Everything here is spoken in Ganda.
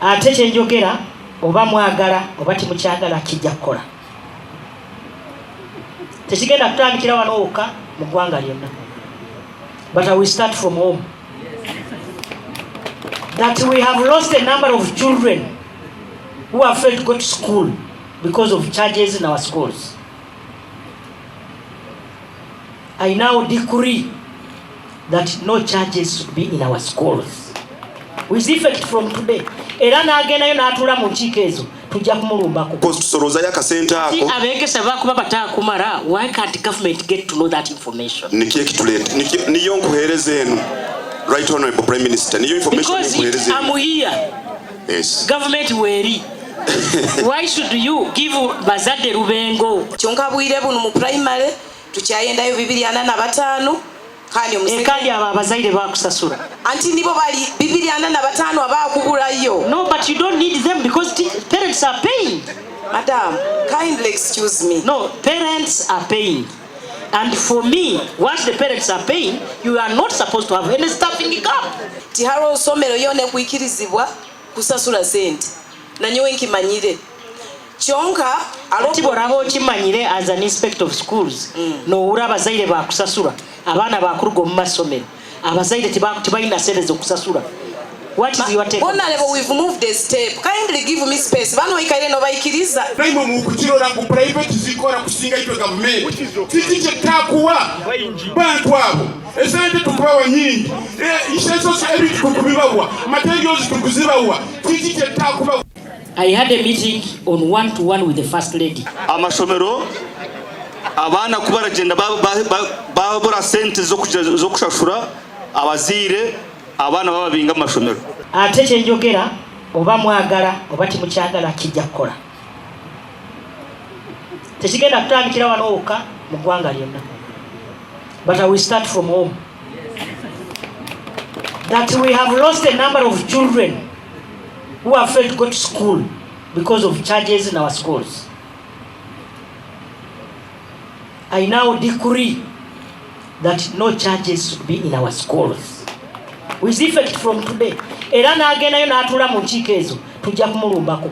Ate kyenjogera, oba mwagala oba timukyagala, kijja kukola. Tekigenda kutandikira wano wokka, mu ggwanga lyonna, but I will start from home. That we have lost a number of children who have failed to go to school because of charges in our schools. I now decree that no charges should be in our schools with effect from today. Era n'agendayo n'atuula mu nkiiko ezo, tujja kumulumbako. Tusolozayo akasente ako. Abeegesa bakuba bataakumala. Why can't government get to know that information? Nikyo ekituleeta, niyo nkuheereza eno, Right Honorable Prime Minister, niyo information. Because nkuheereza eno. I'm here. Yes. Government weeri, why should you give bazadde Lubengo? Kyonka bwire buno mu primary tukyayendayo 245 kandi Kandi abo abazaire bakusasula. Anti nibo bali 245 abakubulayo. No, but you don't need them because parents are paying. Madam, kindly excuse me. No, parents are paying, and for me, once the parents are paying, you are not supposed to have any staffing gap. Tihariho somero yona ekwikirizibwa kusasula sente, nanyowe nkimanyire, kyonka Ati bw'olaba okimanyire as an inspector of schools, nowura abazaire bakusasula, abaana bakuruga omu masomero, abazaire tebalina sente zokusasula. What is your take on Honorable, this? We've moved a step. Kindly give me space. Bano ikaire nobayikiriza. Naimwe mukukirora ngu private zikora kusinga itwe gavumenti. Kiki kyetakuwa bantu abo? Esente tukubawa nyingi. Isesosi ebintu tukubibawa, materials tukuzibawa. Kiki kyetakubawa? I had a meeting on one to one with the First Lady. Amashomero abaana kuba baragenda babura sente z'okushashura abazaire, abaana bababinga mu mashomero. Ate kyenjogera, oba mwagala oba timukyagala, kijja kukola. Tekigenda kutandikira wano wokka, mu ggwanga lyonna, but I will start from home. That we have lost a number of children who have failed to go to school because of charges in our schools. I now decree that no charges should be in our schools with effect from today. Era n'agendayo n'atuula mu nkiiko ezo, tujja kumulumbako.